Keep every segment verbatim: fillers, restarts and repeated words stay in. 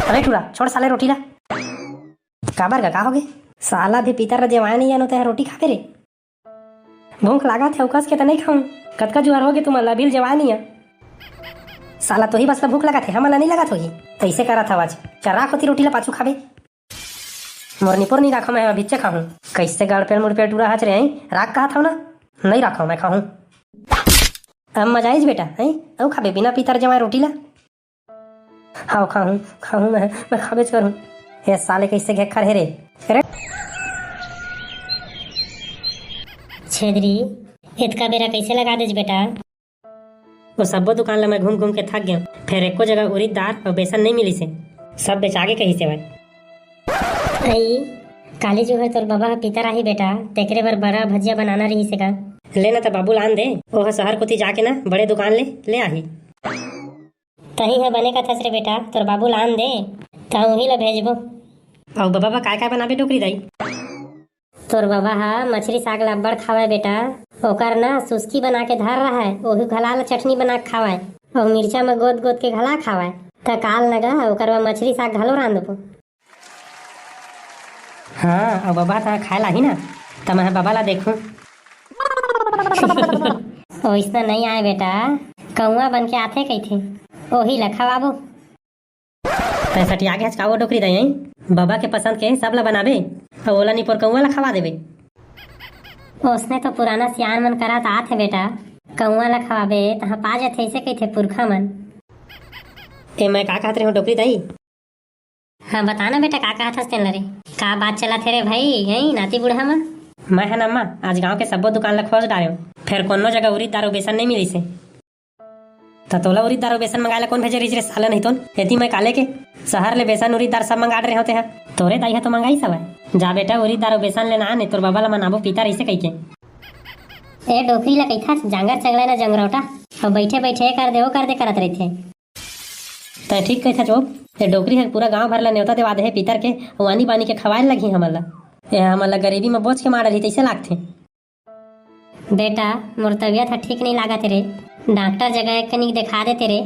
अबे टूरा, छोड़ साले रोटी ला। काबर गा, का होगे? साला भी पितर ला जेवाय नहीं आनो, तैं रोटी खाबे रे? भूख लागत हे, अउ कस के त नहीं खाऊं। कतका जुहार होगे तुमन ला, अभी ले जेवाय नहीं आ। साला तोही बस ला भूख लागत हे, हमन ला नहीं लागत होही। तैसे करत हव आज, चल राख ओती रोटी ला, पाछू खाबे। मोर निपोर नहीं राखो, मैं अभिच्चे खाहूं। कैसे गड़पेल मुड़पेल टूरा हच रे, हैं? राख कहत हव ना, नहीं राखो, मैं खाहूं। अब मजा आइस बेटा, हैं? अउ खाबे बिना पितर जेवाय रोटी ला? हाव, खाहूं, खाहूं मैं, मैं खाबेच करहूं। ए साले कइसे घेखर हे रे? अरे छेदरी, एतका बेरा कइसे लगा देच बेटा? वो सब्बो दुकान ला मैं घूम घूम के थक गेंव, फेर एको जगह उरिद दार अउ बेसन नइ मिलिस हे, सब बेचागे कहिस हे भाई। अई, काली जुहार तोर बबा ह पितर आही बेटा, तेकरे बर बरा भजिया बनाना रहिस हे गा। ले ना त बाबू ला आन दे, ओह सहर कोती जाके ना बड़े दुकान ले, ले आही। तहीं ह बने कथस रे बेटा, तोर बाबू ला आन दे, त उही ला भेजबो। अउ बबा बा काय काय बनाबे डोकरी दाई? तोर बबा ह मछरी साग ला अब्बड़ खावय बेटा, ओकर ना सुस्की बना के धर रहय, ओही घला ला चटनी बना के खावय, अउ मिर्चा म गोद गोद के घला खावय। त काल न गा ओकर बर मछरी साग घलो रांधबो। हाँ, अउ बबा त खाए ला आही ना, त मैं बबा ला देखहूं। ओइसना नइ आय बेटा, कौआ बन के आथे कहिथे, ओही ला खवाबो। तैं सठियागे हच का वो डोकरी दाई, बबा के पसंद के सब ला बनाबे, अउ ओला निपोर कौआ ला खवा देबे। ओसने तो पुराना सियान मन करत आत हे बेटा, कौआ ला खवाबे तहाँ पा जथे, अइसे कहिथे पुरखा मन। ए, मैं का कहत रेहेंव डोकरी दाई? हाँ, बता ना बेटा, का कहत हस तेन ला रे? का बात चलत हे रे भाई, यही नाती बूढ़ा म? मैं ह ना अम्मा, आज गांव के सब्बो दुकान ला खोज डारेंव, फेर कोनो जगह उरिद दार अउ बेसन नइ मिलिस हे। त तोला उरिद दार अउ बेसन मंगाए ला कोन भेजे रहिस रे साला, नहीं तोन? एती मैं काले के सहर ले बेसन उरिद दार सब मंगा डरे रेहेंव तेहा। तोरे दाई ह तो मंगाइस हवय। जा बेटा, उरिद दार अउ बेसन लेना आने, तोर बबा ला मनाबो पितर अइसे कहिके। ए डोकरी ला कहिथस, जांगर चंगला ना जंगरौटा, अउ बइठे बइठे ए कर दे, ओ कर दे करत रहिथे। तैं ठीक कहिथस ओ, ए डोकरी ह पूरा गांव भर ला नेवता देवा दे हे पितर के, अउ आनी बानी के खवाए लगही हमन ला। ए हमन ला गरीबी म बोच के मार डरही तइसे लागथे। बेटा, मोर तबियत ह ठीक नइ लागत रे, डॉक्टर जगह एक कनिक देखा देते रे।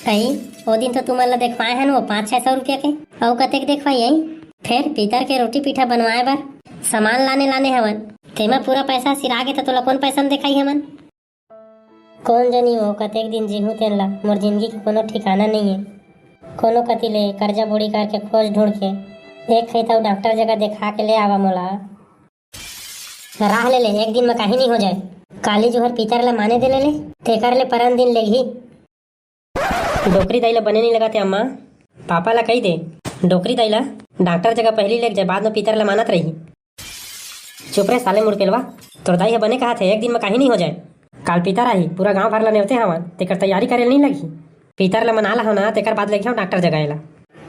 अई, ओ दिन तो तुमन ला देखवाए हन वो पाँच छह सौ रुपया के, अउ कतेक देखवाई अई? फेर पितर के रोटी पीठा बनवाए बर सामान लाने लाने हवन, तेमा पूरा पैसा सिरा गे त तोला कोन पैसा म देखाई हमन? कोन जनी वो कतेक दिन जीहूं तेन ला, मोर जिंदगी के कोनो ठिकाना नइ हे। कोनो कति ले करजा बोड़ी करके खोज ढूंढ के एक खइता अउ डॉक्टर जगह देखा के ले आवा मोला। राह ले ले, एक दिन म काही नइ हो जाय। काली जुहार पितर ला माने दे ले ले, तेकर ले परन दिन लेगही। डोकरी दाई ला बने नइ लगत हे अम्मा, पापा ला कहि दे, डोकरी दाई ला डॉक्टर जगह पहिली लेग जाय, बाद म पितर ला मानत रही। चुप रे साले मुड़पेलवा, तोर दाई ह बने कहत हे, एक दिन म काही नइ हो जाय। काल पितर आही, पूरा गांव भर ला नेवते हवन, तेकर तैयारी करे ल नइ लगही। पितर ला मना लहव ना, तेकर बाद लेगहव डॉक्टर जगह एला।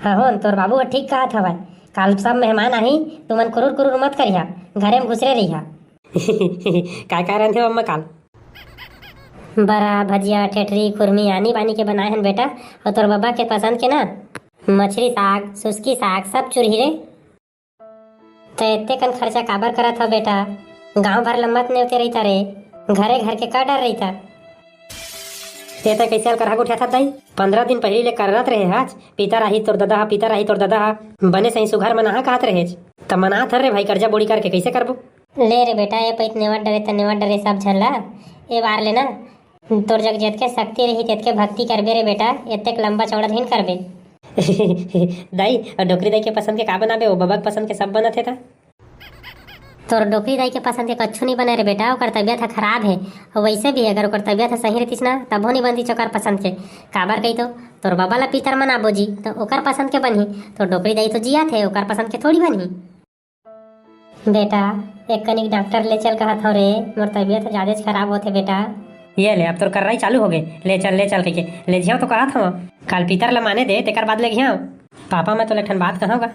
हाँ होन, तोर बाबू ह ठीक कहत हवय, काल सब मेहमान आही, तुमन कुरुर कुरुर मत करिहा, घरे म घुसरे रहिहा। काय काय रांधे अम्मा काल? बरा, भजिया, ठेठरी, खुरमी आनी बानी के बनाए हन बेटा, अउ तोर बबा के पसंद के ना मछरी साग, सुस्की साग, सब चुरही रे। त एते कन खर्चा काबर करत हव बेटा? गांव भर ल मत नेवते रहिता रे, घरे घर के का डर रहिता? ते तय कइसे अलकरहा गोठियाथस दाई? पंद्रह दिन पहिली ले कररत रहे हच, पितर आही तोर ददा ह, पितर आही तोर ददा ह, बने सही सुघर मनाहा कहत रहेच। त मनात हन रे भाई, करजा बोड़ी करके कइसे करबो? ले रे बेटा, ए पइत नेवत डरे त नेवत डरे सब झन ला। ए बार ले ना, तोर जग जेतके शक्ति रही, तेतके भक्ति करबे रे बेटा, एतेक लंबा चौड़ा झिन करबे। दाई, अउ डोकरी दाई के पसंद के का बनाबे? ओ बबा के पसंद के सब बनत हे त। तोर डोकरी दाई के पसंद के कच्छु नइ बने रे बेटा, ओकर तबियत ह खराब हे। अउ वइसे भी अगर ओकर तबियत ह सही रहितिस ना, तभो नइ बनतिस ओकर पसंद के। काबर कही तो, तोर बबा ला पितर मनाबो जी, त ओकर पसंद के बनही। तोर डोकरी दाई तो जियत हे, ओकर पसंद के थोड़ी बनही। बेटा, एक कनिक डॉक्टर ले चल कहत हव रे, मोर तबियत ह जादेच खराब होथे बेटा। ये ले, अब तोर कर्राई चालू होगे। ले चल, ले चल कहिके ले झियाव तो कहत हव। काल पितर ल माने दे, तेकर बाद ले घियाव। पापा, मैं तोला एक ठन बात कहव गा।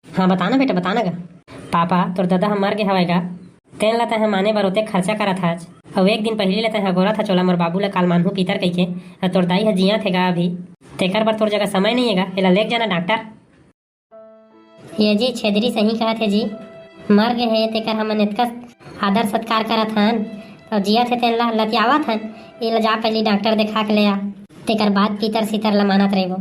हाँ, बता ना बेटा, बता ना गा। पापा, तोर ददा ह मर गे हवय गा। तेन ल तैं ह माने बर ओतेक खर्चा करत हच, अउ एक दिन पहिली ले तैं ह गोरत हच ओला, मोर बाबू ल काल मानहूं पितर कहिके, अउ तोर दाई ह जियत हे गा अभी, तेकर बर तोर जगह समय नइ हे गा, एला लेग जाना डॉक्टर। ये जी, छेदरी सही कहत हे जी, मर गे हे तेकर हमन एतका आदर सत्कार करत हन, अउ जियत हे तेन ला लतियावत हन। एला जा पहिली डॉक्टर देखा के ले आ, तेकर बाद पितर सितर ला मानत रहिबो।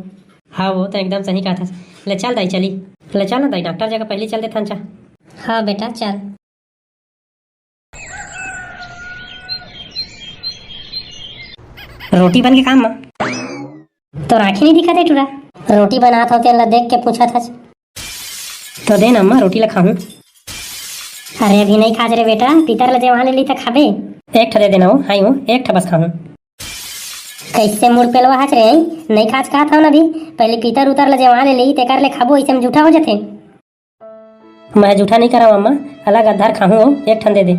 हाँ, वो तो एकदम सही कहत हस। ले चल दाई, चली। ले चल ना दाई, डॉक्टर जगह पहली चल देथन चा। हाँ बेटा, चल। रोटी बन के काम मा। तोर आँखी नहीं दिखत हे टूरा? रोटी बनात हव तेन ला देख के पूछत हस। तो दे ना अम्मा, रोटी ला खाहूँ। अरे अभी नहीं खाच रे बेटा, पितर ला जेवा ले ली त खाबे। एक ठा दे देना वो, हाँ वो, एक ठा बस खाहूँ। कैसे मुड़ पेलवा हच रे, नहीं खाच कहत हव ना अभी। पहले पितर उतर ला जेवा ले ली, तेकर ले खाबो, ऐसे में जूठा हो जाथे। मैं जूठा नहीं करव अम्मा, अलग अधार खाहूँ हो, एक ठन दे दे।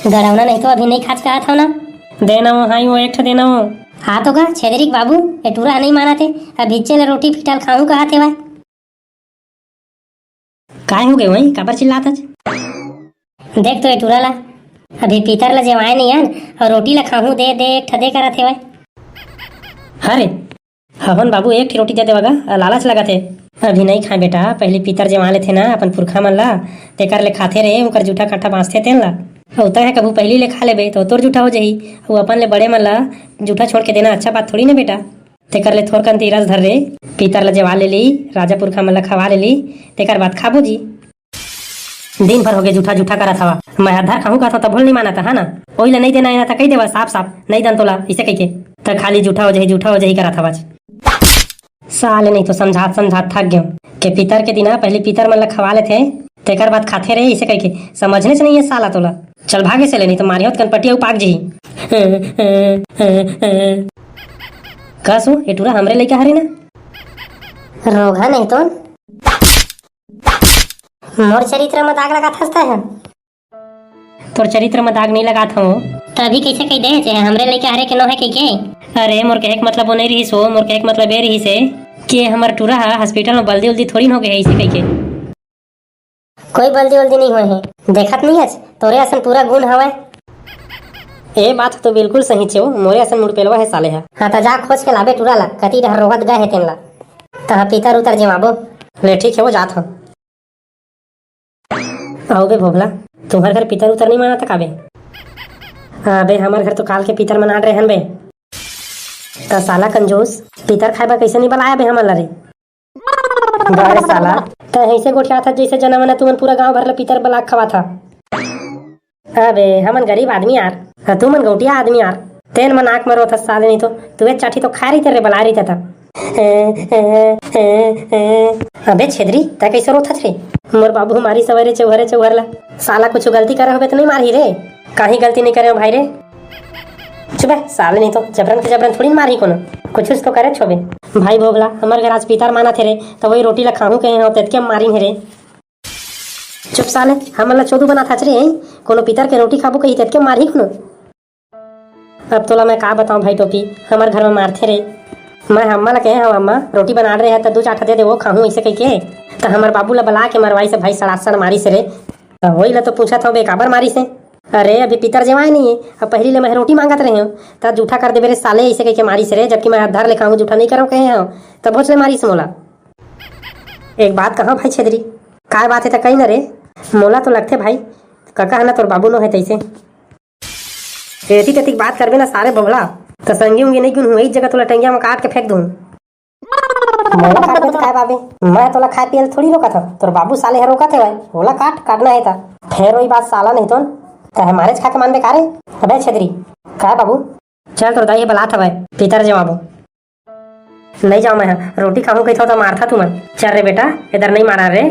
गड़ौना नहीं तो अभी नहीं खाच कहत हव ना। दे ना वो, हाँ वो, एक ठा दे ना वो। हाँ तो का छेदरी के बाबू, ए टूरा नहीं मानत हे, अभी चल रोटी फिटाल खाहूँ कहत हे। काय हो गए वही, काबर चिल्लात हच? देख तो ए टूरा ला, अभी पितर ला जेवाए नहीं आन, और रोटी ला खाहूँ दे दे, एक ठा दे करत हे। अरे, हवन बाबू, एक ठी रोटी दे देवा गा, लालच लगत हे। अभी नहीं खाए बेटा, पहली पितर जेवा लेथे ना अपन पुरखा मन ला, तेकर ले खाथे रे, उकर जूठा काठा बांचथे तेन ला। अउ तैं ह कभू पहली ले खा लेबे तो तोर जूठा हो जाही, अउ अपन ले बड़े मन ला जूठा छोड़ के देना अच्छा बात थोड़ी ना बेटा। तेकर ले थोरकन धीरज धर रे, पितर ला जेवा ले ली, राजा पुरखा मन ला खवा ले ली, तेकर बाद खाबो जी। दिन भर होगे जूठा जूठा करत हवा। मैं अधार खाहूँ कहत हव तभो ले नहीं मानत हा ना। ओही ला नहीं देना हे ना त कही देवा साफ साफ, नहीं दन तोला, इसे कहिके। त खाली जूठा हो जाही, जूठा हो जाही करत हवाच। साले नहीं तो समझात समझात थक गेंव। के पितर के दिना पहली पितर मन ला खवा लेथे, तेकर बाद खाथे रे, इसे कहिके। समझनेच नहीं हे साला तोला। चल भागे से ले, नहीं तो मारिहौं त कनपटी अउ पाक जही। कस हो, ए टूरा हमरे लइका हरे ना? रोगहा नहीं तो। मोर चरित्र म दाग लगात हस तैं ह? तोर चरित्र म दाग नहीं लगात हव। त अभी कैसे कही दे जे हमरे लइका हरे के नो हे कहिके? अरे मोर कहे के मतलब वो नहीं रिहिस हो, मोर कहे के मतलब ये रिहिस हे कि हमर टूरा ह hospital म बल्दी उल्दी थोड़ी न हो गए हे इसे कहिके। कोई बल्दी उल्दी नहीं होए हे, देखत नहीं हच तोरे असन पूरा गुण हवय। ए बात तो बिल्कुल सही छेव, मोरे असन मुड़पेलवा हे साले ह। हाँ त जा खोज के लाबे टूरा ला, कती डहर रोहत गए हे तेन ला। तहाँ पितर उतर जेवाबो। ले ठीक हे वो जात हव। अउ बे भोभला, तुम्हर घर पितर उतर नहीं मनात का बे? हाँ बे, हमर घर तो काल के पितर मनात रहेन बे। त साला कंजूस, पितर खाए बर कैसे नहीं बलाया बे हमन ला रे? बे साला, तैं ऐसे गोठियात हस जैसे जना मना तुमन पूरा गांव भर ला पितर बला के खवात हा। अबे, हमन गरीब आदमी यार, अ, तुमन गौटिया आदमी यार। तेन मन आंख म रोथस साले, नहीं तो तुहे चाटी तो खाए रहिते रे, बलाए रहिते त। अबे छेदरी, तैं कैसे रोथस रे? मोर बाबू मारी सवेरे चौहरे चौहर ला। साला कुछ गलती करे होबे त नहीं मारही रे? काहीं गलती नहीं करे हो भाई रे। चुप बे साले, नहीं तो जबरन के जबरन थोड़ी मारही कोनो। कुछ तो करे छोबे। भाई भोभला, हमर घर आज पितर मानत हे रे, त वही रोटी ला खाहूं कहे हो, तेतके मारिन हे रे। चुप साले, हमन ला चोदू बनात हच रे, हैं? कोनो पितर के रोटी खाबो कही तेतके मारही कोनो। अब तोला मैं का बताऊं भाई टोपी, हमर घर में मारथे रे। मैं अम्मा ला कहे हव, "अम्मा, रोटी बनात रहे त दू चार ठा दे दे, वो खाहूं," ऐसे कहिके। त हमर बाबू ला बला के मरवाइस भाई, सड़ासड़ मारिस रे। त वही ला तो पूछत हव बे, काबर मारिस हे? अरे, अभी पितर जेवाए नहीं हे, अब पहली ले मैं रोटी मांगत रहे हव, त जूठा कर देबे रे साले, ऐसे कहिके मारिस रे, जबकि मैं अधार ले खाहूं, जूठा नहीं करव कहे हव, तभोच ले मारिस मोला। एक बात कहा भाई छेदरी। काय बात हे त कही न रे। मोला तो लगथे भाई, कका ह ना तोर बाबू नो हे तैसे। एती तेती के बात करबे ना सारे भोभला, त संगी उंगी नहीं गुन हुई जगह तोला टंगिया म काट के फेंक दूं। मोला काटबे त काय बाबे, मैं तोला खाए पिए ल थोड़ी रोकत हव, तोर बाबू साले ह रोकत हे भाई, ओला काट, काटना हे त। फेर वही बात साला नहीं तो, त हमारे खा के मानबे का रे? अबे छेदरी, काय बाबू? चल तोर दाई ह बलात हवय, पितर जेवाबो। नहीं जाओ मैं, रोटी खाहूं कहिथव त मारथा तुमन। चल रे बेटा, इधर नहीं मारा रे।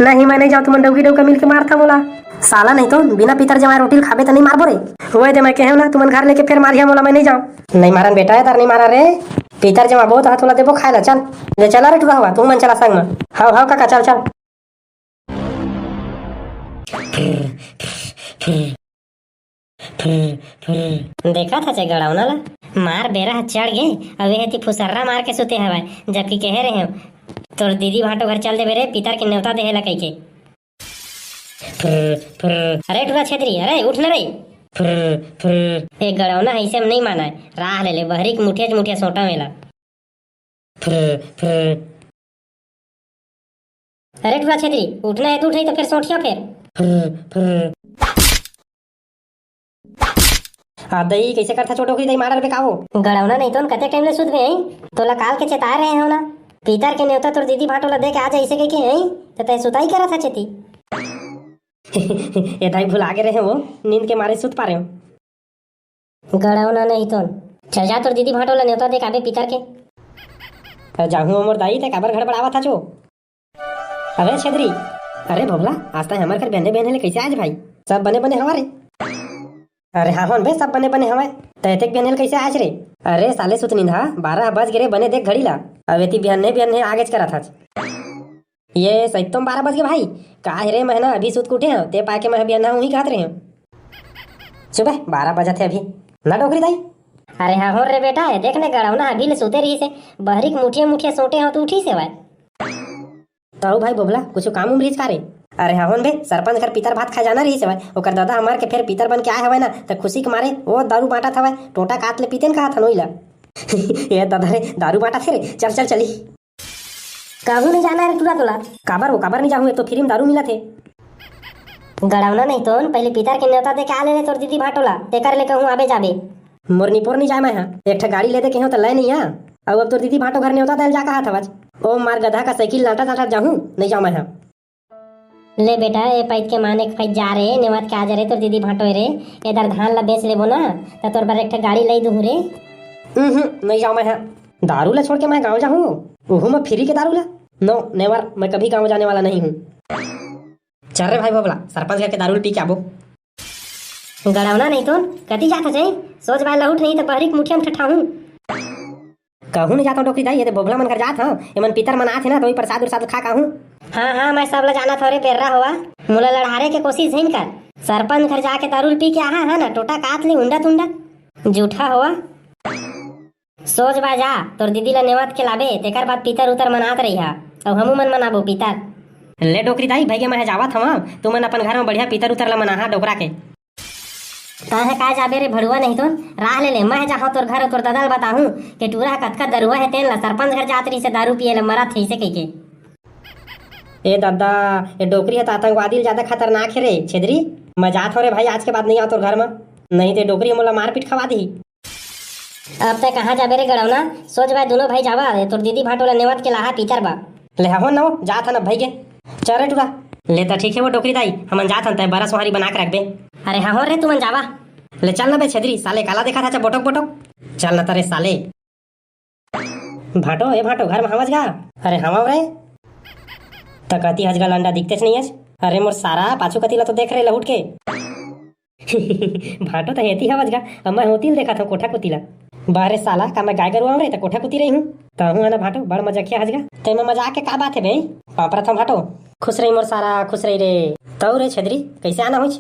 नहीं, मैं नहीं जाओ, तुमन डौकी डौका मिल के मारथा मोला। साला नहीं तो, बिना पितर जेवाए रोटी ल खाबे त नहीं मारबो रे। ओए दे, मैं कहे ना, तुमन घर लेके फेर मारिहा मोला, मैं नहीं जाओ। नहीं मारन बेटा, इधर नहीं मारा रे। पितर जेवाबो त हाथ वाला देबो खाए ला, चल। ले चला रे टूरा हवा, तुमन चला संग में। हाव, हाव काका, चल, चल। देखत हच ए गड़ौना ला, मार बेरा ह चढ़ गे, अउ ए हती फुसर्रा मार के सुते हवय, जबकि कहे रहेंव, "तोर दीदी भांटो घर चल देबे रे, पितर के नेवता देहे ला," कहिके। अरे टूरा छेदरी, अरे उठ न रे। ए गड़ौना ह अइसे म नइ मानय, राह ले ले, बहरी के मुठिया च मुठिया सोंटा मेला। अरे टूरा छेदरी, उठना हे त उठ, नहीं तो फेर सोंठिया फेर। हाँ दई, कइसे करथा ओ डोकरी दई, मार डरबे का वो? गड़ौना नहीं तो कतेक टाइम ले सुतबे, हैं? तोला काल के चेताय रहे हो ना, पीतर के नेवता तोर दीदी भांटो ला दे के आ जा, अइसे कहिके, हैं? त तैं सुताई करत हस एती। ए दई, भुला गे रहे हो, नींद के मारे सुत पारे हो। गड़ौना नहीं तो। चल जा, तोर दीदी भांटो ला नेवता दे के आबे पीतर के। अरे जाहूं ओ मोर दाई, तैं काबर गड़बड़ावत हस ओ? अबे छेदरी, अरे भोभला, आज तैं हमर घर बिहने बिहने ले कइसे आयस भाई? सब बने बने हवय रे? अरे हाँ होन बे, सब बने बने हवय। तैं एतेक बिहने ले कइसे आयस रे? अरे साले सुतनींदा, बारह बज गे रे, बने देख घड़ी ला। अब एती बिहने बिहने आगेच करत हस। ए सही तो बारह बज गे भाई। का हे रे, मैं ना अभी सुत के उठे हंव, ते पाय के मैं बिहनहा उही कहत रहे हंव। सुबह बारह बजत हे अभी। ना डोकरी दाई। अरे हाँ होन रे बेटा, ए देख ने गड़ौना अभी ले सुते रहिस हे, बहरी के मुठिया मुठिया सोटे हंव त उठिस हवय। तहू भाई भोभला, कुछु काम उम रहिस का रे? अरे हाँ होन बे, सरपंच घर पीतर भात खाय जाना रहिस हवय, ओकर ददा ह मर के फेर पीतर बन के आय हवय ना, त खुशी के मारे ओ दारू बांटत हवय, टोटा कात ले पीतेन कहत हन ओइला। ए ददा रे, दारू बांटत हे रे, चल चल चली। कहूं नहीं जाना हे रे टूरा तोला। काबर ओ, काबर नहीं जाहूं, ए तो free म दारू मिलत हे। गड़ौना नहीं तो, पहले पीतर के नेवता दे के आ ले रे तोर दीदी भांटो ला, तेकर ले कहूं आबे जाबे। मोर निपोर नहीं जाय मैं हा, एक ठा गाड़ी ले दे के हंव त ले नहीं आ। अउ अब तोर दीदी भांटो घर नेवता दे ल जा कहत हवच। ओ मार गधा का साइकिल लांटत लांटत जाहूं, नहीं जांव मैं हा। ले बेटा, ए पइत के मान एक पइत जा रे, नेवत के आ जा रे तोर दीदी भांटो रे। ए दर धान ला बेच लेबो ना, त तोर बर एक ठा गाड़ी लई दूहूं रे। उहुं, नहीं जांव मैं हा। दारू ला छोड़ के मैं गांव जाहूं, उहू म free के दारू ला? No, never, मैं कभी गांव जाने वाला नहीं हूं। चल रे भाई भोभला, सरपंच घर के दारू ल पी के आबो। गड़ौना नहीं तो, कती जात हस? सोच बाय लहुट नहीं त बहरी के मुठिया म ठठाहूं। कहूं नहीं जात हंव डोकरी दाई, ए दे भोभला मन घर जात हंव, एमन पीतर मनात हे ना, त ओही प्रसाद उरसाद खा के आहूं। हाँ हाँ, मैं सब ला जानत हंव रे बेर्रा होवा, मोला लड़हारे के कोशिश झिन कर। सरपंच घर जाके दारू ल पी के आहा हा ना, टोटा कात ले उंडत उंडत। जूठा होवा। सोच बाय जा, तोर दीदी ला नेवत के लाबे, तेकर बाद पीतर उतर मनात रहिहा, अउ हमू मन मनाबो पीतर। ले डोकरी दाई, भइगे मैं जावत हंव, तुमन अपन घर म बढ़िया पीतर उतर ला मनाहा डोकरा के। तैं ह का जाबे रे भड़ुआ नहीं तो, राह ले ले, मैं जाहूं तोर घर, तोर ददा ल बताहूं के टूरा ह कतका दरुआ हे, तेन ला सरपंच घर जात रहिस हे दारू पिए ले मरत हे अइसे कहिके। ए ददा, ए डोकरी ह त आतंकवादी ले जादा खतरनाक हे रे छेदरी। मैं जात हंव रे भाई, आज के बाद नहीं आंव तोर घर म, नहीं ते डोकरी ह मोला मारपीट खवा दिही। अब तैं कहाँ जाबे रे गड़ौना? सोच बाय दूनों भाई जावा, ए तोर दीदी भांटो ला नेवत के लाहा पीतर बा। ले हवन न वो, जात हन अब भइगे। चल रे टूरा। ले त ठीक हे वो डोकरी दाई, हमन जात हन, तैं बरा सोहारी बना के रखबे। अरे हाँ हो रे, तुमन जावा। ले चल न बे छेदरी, साले काला देखत हस बोटोक बोटोक। चल न त रे साले। भांटो, ए भांटो, घर म हवस गा? अरे हवंव रे। त कती हस गा लंडा, दिखतेच नइ हस। अरे मोर सारा, पाछू कती ला तो देख रे लहुट के। भांटो त हेती हवस गा, अब मैं होती ल देखत हंव कोठा कोती ला। बाह रे साला, का मैं गाय गरु आंव रे त कोठा कोती रहिहूं? तहूं ह ना भांटो, बड़ मजकिया हस गा। तेमा मजाक के का बात हे बे? पांपरत हंव भांटो। खुश रही मोर सारा, खुश रही रे। तउ रे छेदरी, कइसे आना होइच?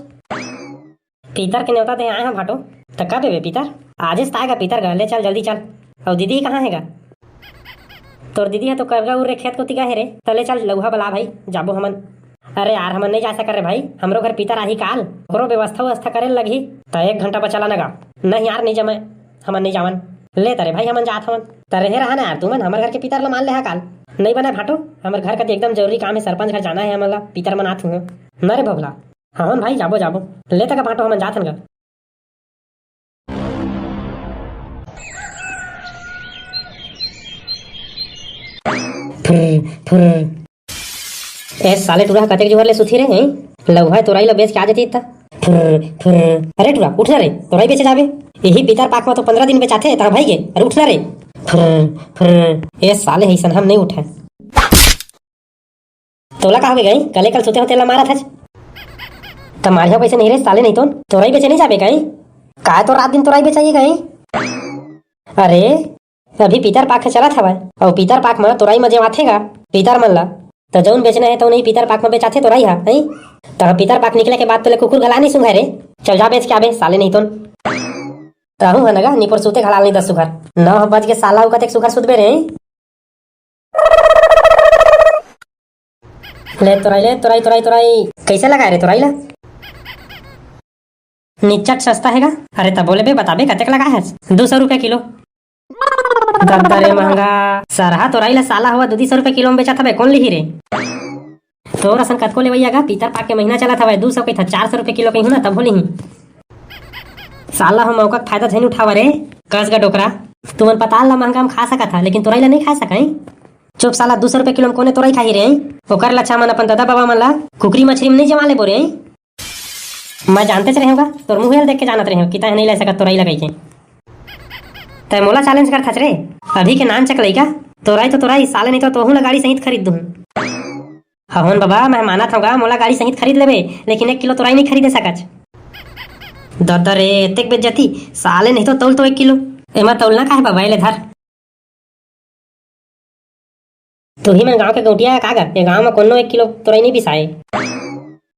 पीतर के नेवता दे आय हंव भांटो। त कब ए बे पीतर? आजेच त आय गा पीतर गा, ले चल जल्दी चल। अउ दीदी कहाँ हे गा? तोर दीदी ह तो करगा उर रे खेत कोती गा हे रे। त ले चल लउहा बला भाई, जाबो हमन। अरे यार, हमन नइ जा सकन रे भाई, हमरो घर पीतर आही काल, ओकरो व्यवस्था उवस्था करे ल लगही। त एक घंटा बचा ला न गा। नहीं यार, नइ जमय, हमन नइ जावन। ले त रे भाई, हमन जात हवन। त रेहे रहा न यार, तुमन हमर घर के पीतर ल मान ले हा काल। नइ बनय भांटो, हमर घर कती एकदम जरूरी काम हे, सरपंच घर जाना हे हमन ला, पीतर मनात हूं। न रे भोभला। हाँ, हन भाई, जाबो, जाबो। ले त गा भांटो, हमन जात हन गा। फुर्र, फुर्र। ए साले टूरा, कतेक जुहर ले सुती रे, हैं? लउहा तोरई ल बेच के आ जाती त। फुर्र, फुर्र। अरे टूरा, उठ ना रे, तोरई बेचे जाबे। इही पीतर पाख म तो पंद्रह दिन बेचाथे, तहां भइगे। अरे उठ ना रे। फुर्र, फुर्र। ए साले, अइसन हम नइ उठय। तोला का होगे गई? कले कल सुते हो तेला मारत हच। त मारिया पैसे नहीं रे साले, नहीं तो तोरई बेचे नहीं जाबे गई। काय तो रात दिन तोरई बेचाइए गई? अरे, अभी पीतर पाख चलत हवय, अउ पीतर पाख म तोरई म जेवाथे गा पीतर मन ला, त जउन बेचना हे तउन ही पीतर पाख म बेचाथे तोरई हा, नहीं? त पीतर पाख निकले के बाद तोले कुकुर घला नहीं सुंघाय रे। चल जा बेच के आबे साले, नहीं तो। तहूं ह नगा निपोर सुते घला नहीं दस सुघर। नौ बज के साला, अउ कतेक सुघर सुतबे रे? ले तोरई, ले तोरई, तोरई, तोरई। कइसे लगाय रे तोरई ला? निच्चट सस्ता हे गा। अरे त बोले बे, बताबे कतेक लगाय हस? दू सौ रुपया किलो। दद्दा रे महंगा। सरहा तोरई ला साला हवा दू दू सौ रुपया किलो म बेचत हवे, कोन लिही रे? तोर असन कतको लेवइया गा, पीतर पाक के महीना चलत हवय, दू सौ कहिथा, चार सौ रुपया किलो कहिहूं ना, तभो लिही। साला हो मौका के फायदा झन उठावा रे। कस गा डोकरा, तुमन पताल ला महंगा म खा सकत हा, लेकिन तोरई ला नहीं खा सकय। चुप साला, दू सौ रुपया किलो म कोने तोरई खाही रे? ओकर लच्छा मन अपन ददा बाबा मन ला कुकरी मछरी म नहीं जमा लेबो रे। मैं जानतेच रहेंव गा, तोर मुंह ल देख के जानत रहेंव कि तैं नहीं ले सकत तोरई ला कहिके। तैं मोला चैलेंज करथस रे? अभी के नान चक लइका, तोरई तो तोरई साले, नहीं तो तोहू ला गाड़ी सहित खरीद दूहूं। हवन बाबा, मैं मानत हंव गा, मोला गाड़ी सहित खरीद लेबे, लेकिन एक किलो तोरई नहीं खरीदे सकच। ददा रे, एतेक बेइज्जती साले, नहीं तो तौल तो एक किलो। एमा तौलना का हे बाबा, ए ले धर। तुही मन गांव के गौटिया का गा, ये गांव म कोनो एक किलो तोरई नहीं बिसाए।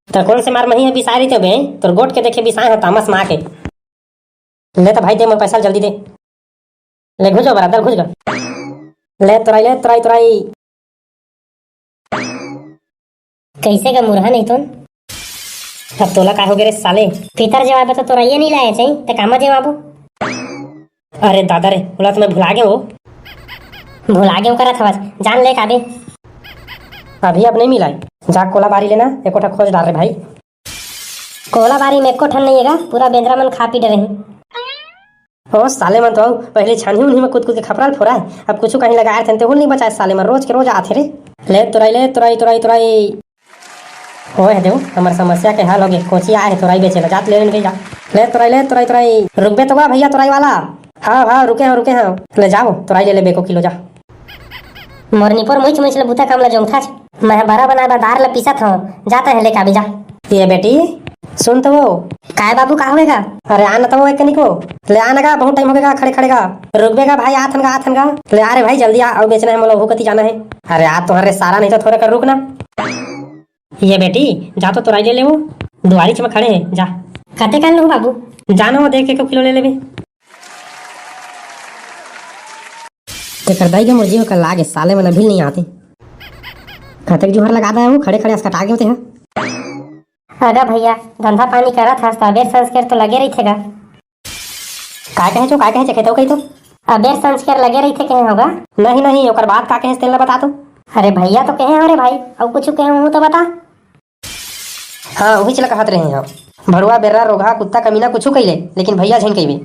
त कोन से मार मही बिसाए रहिते बे? तोर गोट के देखे बिसाए हो तामस माँ के। ले त भाई दे मोर पैसा जल्दी दे। ले घुस गा बरादर, घुस गा। ले तोरई, ले तोरई, तोरई। कइसे गा मुरहा नहीं तोन? अब तोला का हो गे रे साले? पितर जवाबे तो तोरई नहीं लाए चाही, ते कामा जवाबो? अरे दादा रे, ओला तो मैं भुला गेंव। भुला गेंव करत हवस, जा न ले का बे। अभी अब नहीं मिलाय, जा कोला बारी ले ना, एको ठा खोज डार रे भाई। कोला बारी में एको ठन नहीं हे गा, पूरा बेंदरा मन खा पी डरे हे। ओ साले मन तो अउ पहले छानही उनही में कूद कूद के खपरा ल फोराय, अब कुछु कहीं लगाए रहिथे तेहू ल नहीं बचाय साले मन, रोज के रोज आथे रे। ले तोरई, ले तोरई, तोरई, तोरई। ओए देव, हमर समस्या के हल हो गे, कोची आए हे तोरई बेचे ला, जा त ले ले बे जा। ले तोरई, ले तोरई, तोरई। रुकबे तो गा भैया तोरई वाला। हाँ, हाँ, रुके हंव, रुके हंव। ले जाओ, तोरई ले ले बे एको किलो जा। मोर निपोर मुइच मुइच ले बुता काम ला जोंगथस। मैं ह बरा बनाए बर दार ला पीसत हंव, जा तैं ह ले का बे जा। ये बेटी, सुन तो वो। काय बाबू, का होय गा? अरे आ न तो वो एक कनिको। ले आ न गा, बहुत टाइम हो गे गा खड़े खड़े गा। रुकबे गा भाई, आथन गा, आथन गा। ले आ रे भाई, जल्दी आ, अउ बेचना हे मोला, ओहू कती जाना हे। अरे आ तो हरे सारा, नहीं तो थोरे कर रुक ना। ये बेटी, जा तो तोरई ले ले वो, दुआरी च में खड़े हे, जा। कते कर लूं बाबू? जा न वो देख के एको किलो ले लेबे। तेकर दाई के मोर जीव कर लागे, साले मन अभी नहीं आते। कतेक जुहर लगा दे वो, खड़े खड़े असकटा गे होते हैं। अगा भैया, धंधा पानी करत हस त अबेर संस्कार तो लगे रहिथे गा। काय कहे छो, काय कहे छे, खेतव कही तो? अबेर संस्कार लगे रहिथे कहे होगा। नहीं, नहीं, ओकर बात का कहे तेला बता तो। अरे भैया तो कहे हो रे भाई, अउ कुछ कहे हूँ तो बता। हाँ, उही चला कहत रहे हो। भड़ुआ, बेर्रा, रोगहा, कुत्ता, कमीना, कुछ कही ले, लेकिन भैया झन कहिबे।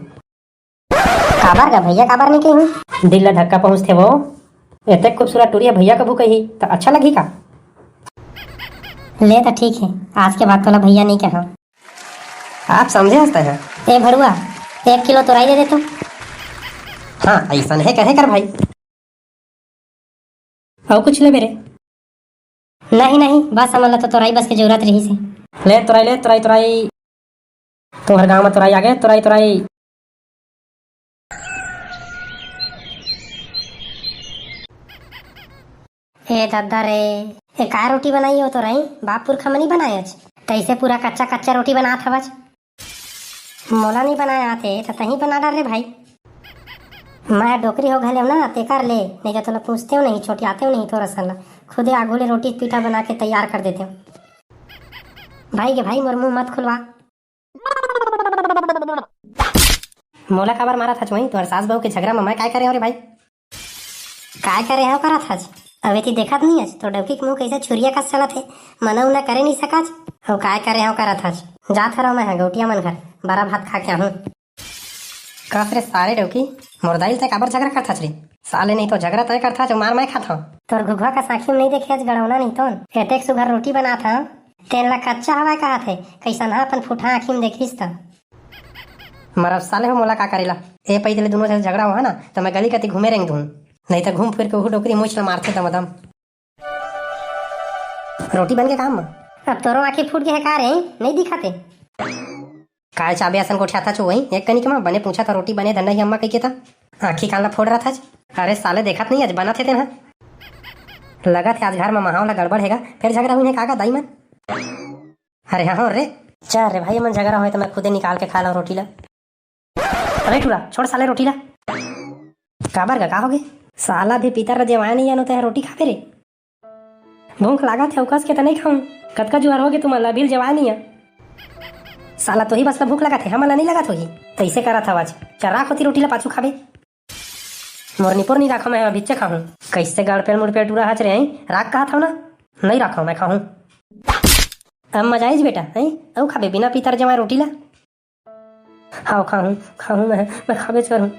काबर गा भैया, काबर नहीं कही? दिल ला धक्का पहुँचथे वो। एतेक खूबसूरत टूरी ह भैया कभू कही त अच्छा लगही का? ले त ठीक हे, आज के बाद तोला भैया नहीं कहो। आप समझे हंसता है। ए भड़ुआ, एक किलो तोरई दे दे तो। हाँ, ऐसा नहीं कहे कर भाई। अउ कुछ लेबे रे? नहीं, नहीं, बस हमन ला तो तोरई बस के जरूरत रहिस हे। ले तोरई, ले तोरई, तोरई। तोहर गांव में तोरई आगे, तोरई, तोरई। ए दद्दा रे, ए का रोटी बनाई हो तोरई? बाप पुरखा मनी बनायच, तैसे पूरा कच्चा कच्चा रोटी बनात हवच। मोला नहीं बनाए आते, त तहीं बना डार रे भाई। मैं डोकरी हो घलेव ना, तेकर ले, नहीं तो तोला पूछतेव नहीं, छोटियातेव नहीं तोर असन ला। खुदे आगू ले रोटी पीठा बना के तैयार कर देतेव। भाई के भाई, मोर मुंह मत खुलवा। मोला काबर मारत हच वहीं? तोर सास बहू के झगड़ा में मैं काय करे हंव रे भाई? काय करे हंव करत हच? अबे ती देखत नहीं हच, तोर डौकी के मुंह कैसे छुरिया कस चलत हे, मना उना करे नहीं सकच। अउ काय करे हंव करत हच? जात हरव मैं ह गौटिया मन घर, बरा भात खा के आहूं। कस रे सारे डौकी, मोर दाई ल तैं काबर झगड़ा करथच रे? साले नहीं तो झगड़ा तैं करथच अउ मार मैं खाथंव। तोर घुघुआ कस आँखी में नहीं देखे हच गड़ौना नहीं तोन। एतेक सुघर रोटी बनात हंव, तेन ला कच्चा हवय कहत हे, कइसनहा अपन फुटहा आँखी में देखिस त। मरब साले हो मोला का करेला। ए पइत ले दुनों झन झगड़ा होहा ना, त मैं गली कती घूमे रेंग दूं। नहीं त घूम फिर के उहू डोकरी मुछ ल मारथे दमदम। रोटी बन के काम म। अब तोरो आँखी फूट गे हे का रे? नहीं दिखाते। काय चाबे असन गोठियाथच वही एक कनिक म? बने पूछत हंव रोटी बने धन नहीं अम्मा कहिके त। आँखी कान ल फोड़ रहा था। अरे साले देखत नहीं आज बनत हे तेन ह। लगत हे आज घर म माहौल ह गड़बड़ हे गा, फेर झगड़ा हुई हे का गा दाई मन? अरे हाँ हो रे। चल रे भाई, मन झगड़ा होय त मैं खुदे निकाल के खा लंव रोटी ल। अरे टूरा, छोड़ साले रोटी ला। काबर गा, का होगे? साला भी पितर ला जेवाय नहीं आनो, तेहा रोटी खाबे रे? भूख लागत हे, अउ कस के त नहीं खाऊं। कतका जुआर होगे तुमन ला, अभी ले जेवाय नहीं आ। साला तोही बस ला भूख लागत हे, हमन ला नहीं लागत होही। तइसे करत हव आज। चल राख ओती रोटी ला, पाछू खाबे। मोर निपोर नहीं राखो, मैं अभिच्चे खाहूं। कइसे गड़पेल मुड़पेल टूरा हच रे, हैं? राख कहत हव ना? नहीं राखो, मैं खाहूं। अब मजा आइस बेटा, हैं? अउ खाबे बिना पितर जेवाय रोटी ला? हव, खाहूं, खाहूं मैं, मैं खाबेच करहूं।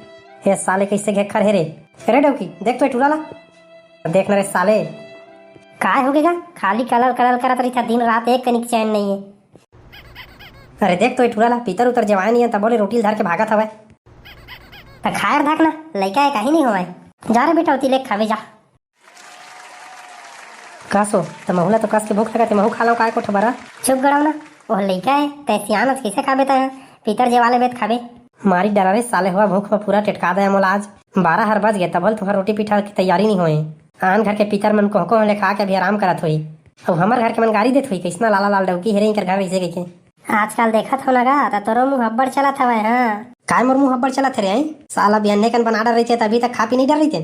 ए साले, कइसे घेक्खर हे रे? अरे डौकी, देख तो ए टूरा ला। देख ना रे साले। काय होगे गा? खाली कलल कलल करत रहिथे, दिन रात एक कनिक चैन नइ हे। अरे देख तो ए टूरा ला, पीतर उतर जेवाय नइ हे, तभो ले रोटी ल धर के भागत हवय। त खाय धक ना, लइका ए, काही नइ होवय। जा रे बेटा, ओती ले खाबे जा। का सो, त महू ला तो कस के भूख लगत हे, महू खा लव काय कोठा बरा? चुप गड़ाव ना, ओह लइका ए, तैं सियान अस, कइसे खाबे तैं ह? पीतर जेवा लेबे त खाबे। मारी डरा रे साले, होवा भूख म पूरा टेटका दे मोला आज। बारह हर बज गे, तभो ले तुंहर रोटी पीठा के तैयारी नइ होए। आन घर के पीतर मन कोहको ले खा के अभी आराम करत होई, अउ हमर घर के मन गारी देत होई, कइसना लाला लाल डौकी हे रे, इंकर घर अइसे कहिके। आजकल देखत हव ना गा, त तोरो मुंह अब्बड़ चलत हवय, हां। काय मोर मुंह अब्बड़ चलत हे रे, आई? साला बिहन्ने कन बना डर रहिते, त अभी तक खा पी नइ डर रहिते।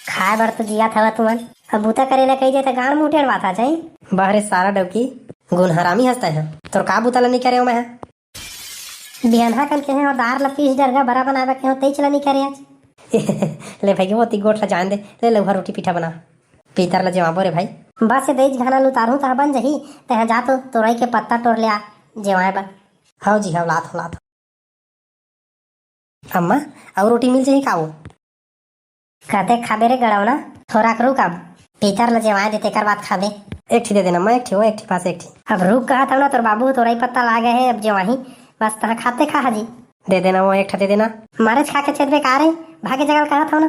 खाय बर तो जियत हव तुमन, अब बूता करे ला कहि दे, त गांड़ मुंह टेढ़वात हच, आई? बह रे साला डौकी, गुन हरामी हस तैं ह। तोर का बूता ला नइ करे हों मैं ह? बिहनहा कन केहे हों दार ल पीस डर गा बरा बनाबे केहे हों, तइच ल नइ करे आज। ले भई, ओती गोठ ल जान दे, ले लउहा रोटी पीठा बना। पीतर ल जेवाबो रे भई। बस ए दइच घाना ल उतारहूं तहां बन जही, तहां जा तो तोरई के पत्ता टोर ले आ जेवाय बर। हव जी, हव लात हों, लात हों। अम्मा, अउ रोटी मिल जही का वो? कतेक खाबे रे गड़ौना? थोरक रुक, अब पीतर ल जेवाय दे, तेकर बाद खाबे। एक ठी दे देना, मैं एक ठी, वो एक ठी, बस एक ठी। अब रुक कहत हव ना, तोर बाबू तोरई पत्ता लागे हे, अब जेवाही, बस तहां खाते खा हाजी। दे देना, वो एक ठा दे देना। मारेच खा के चेतबे का रे? भागे जगल कहत हव ना।